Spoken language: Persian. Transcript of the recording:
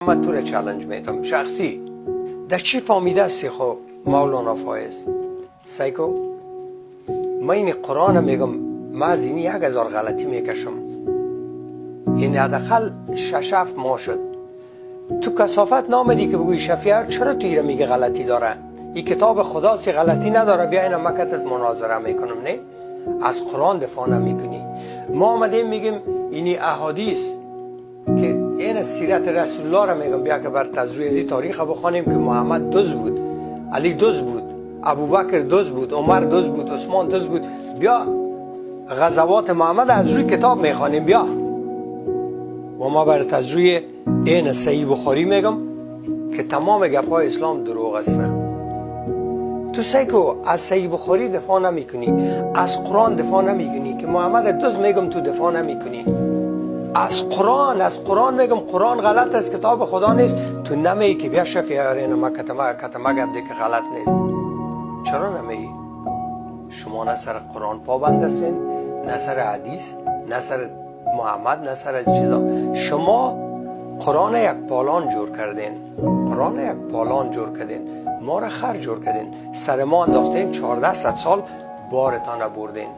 من تو رو challenge میتم شخصی. در چی فهمیده هستی؟ خو مولانا فایز، سی کو، من این قرآن میگم، من از این 1000 غلطی میکشم. این حداقل 6-7 ماه شد. تو کثافت نامدی که بگوی شفیع چرا تو ایره میگه غلطی داره؟ این کتاب خداست، غلطی نداره. بیا اینا مکتت مناظره میکنم. نه، از قرآن دفاع نمیکنی. ما آمدیم میگیم اینی احادیث که این سیرت رسول الله را میگم، بیا که بر تزویزی تاریخ بخوانیم که محمد دزد بود، علی دزد بود، ابوبکر دزد بود، عمر دزد بود، عثمان دزد بود. بیا غزوات محمد از روی کتاب میخوانیم. بیا و ما بر تزوی این صحیح بخاری میگم که تمام گپای اسلام دروغ هستن. تو سی کو، از صحیح بخاری دفاع نمیکنی، از قرآن دفاع نمیکنی که محمد دزد میگم، تو دفاع نمیکنی از قرآن. از قرآن میگم قرآن غلط است، کتاب خدا نیست، تو نمیگی که بیا شفیع ما کتما کتما گپ که غلط نیست. چرا نمیگی؟ شما نه سر قرآن پابند هستین، نه سر حدیث، نه سر محمد، نه سر از چیزا. شما قرآن یک پالان جور کردین، قرآن یک پالان جور کردین، ما را خر جور کردین، سر ما انداختین، 1400 سال بارتان بردین.